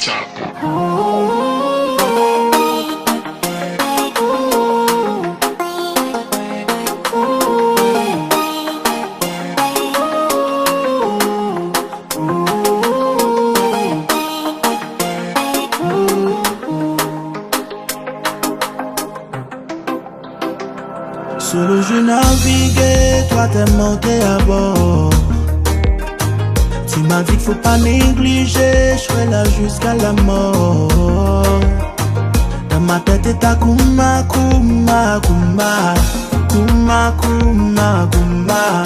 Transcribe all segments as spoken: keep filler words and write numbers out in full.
Chapo. Sous l'eau je naviguais, toi t'es monté à bord. Tu m'as dit qu'il faut pas négliger, je serai là jusqu'à la mort. Dans ma tête et ta kouma, kouma, kouma, kouma, kouma, kouma.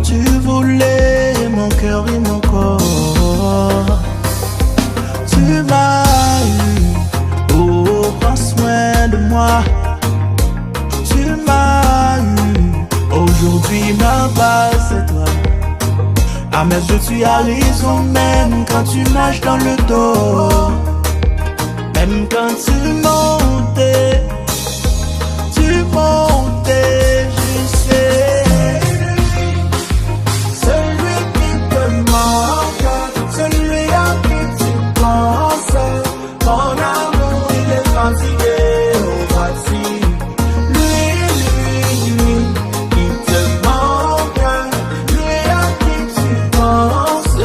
Tu voulais mon cœur et mon corps. Tu m'as eu, oh, prends soin de moi. Tu m'as eu, aujourd'hui ma base c'est toi. À mes yeux, tu as raison, même quand tu marches dans le dos. Même quand tu montes, tu montes, je sais. Celui qui te manque, celui à qui tu penses, mon amour, il est fatigué, on va dire, lui, lui, lui, il te manque, lui à qui tu penses.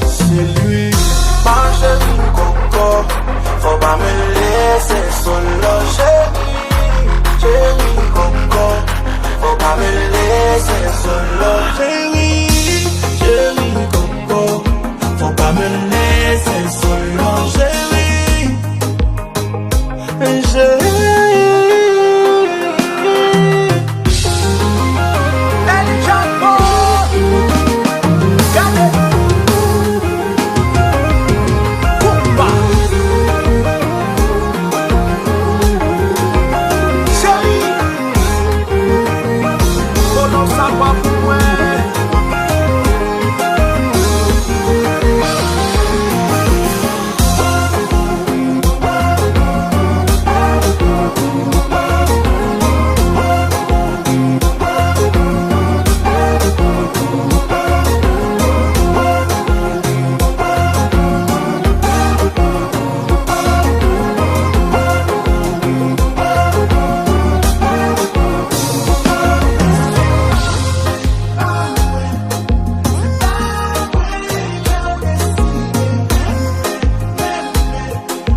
C'est lui, ma chérie coco, faut pas me laisser solo, chérie, chérie coco, faut pas me laisser solo, chérie, chérie coco. Faut pas me laisser solo, chérie. Chérie. El Chapo. Gade. Koupa. Chérie. Kolon sa pa pou mwen.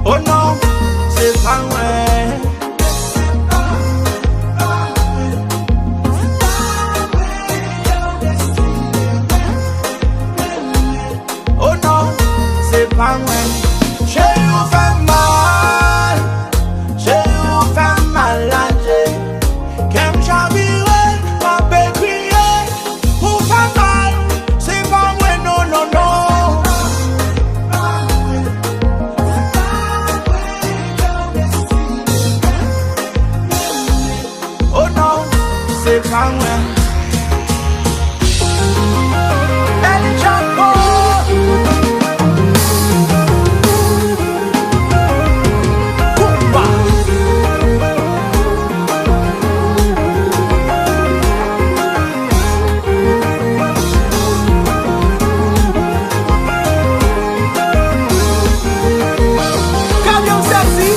Oh non, se pa mwen. Oh non, se pa mwen. Cheri, ou fè m mal. Cheri, ou fè m mal, adje. Kè m chavire, m ape kriye. Ou fè mal, se pa mwen, non, non, non. Oh non, se pa mwen. El Chapo. Koupa. Kamyon sezi.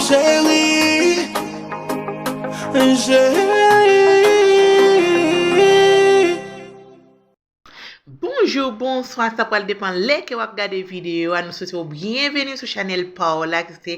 Cheri, cheri. Bonjou, bonswa, sa pral depann lè ke w ap gade videyo a. Nou swete w byenveni sou chanèl pa w la, ki se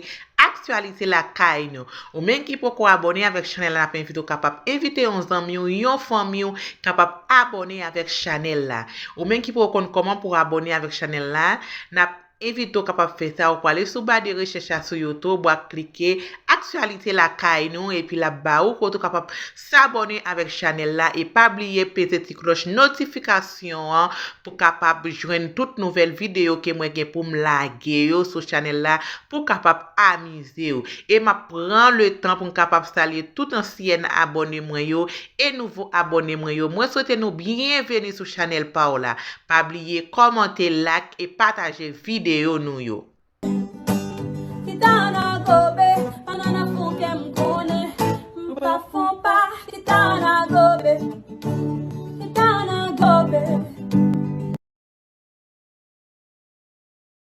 Aktyalite Lakay Nou. Ou menm ki poko abòne avèk chanèl la, n ap envite w kapab envite yon zanmi w, yon fanmi w, kapab abòne avèk chanèl la. Ou menm ki poko konn kòman pou w abòne avèk chanèl la, n ap Envite w kapab fè sa, ou prale sou ba de rechèch la sou YouTube, w ap klike Aktyalite Lakay Nou, epi l ap ba ou kote w kapab sabòne avèk chanèl la, e pa bliye peze ti klòch notifikasyon an pou kapab jwenn tout nouvèl videyo ke mwen gen pou m lage yo sou chanèl la, pou kapab amize w. E m ap pran le tan pou m kapab salye tout ansyen abòne mwen yo e nouvo abòne mwen yo. Mwen swete nou byenveni sou chanèl pa w la. Pa bliye kòmante, like e pataje videyo nou yo.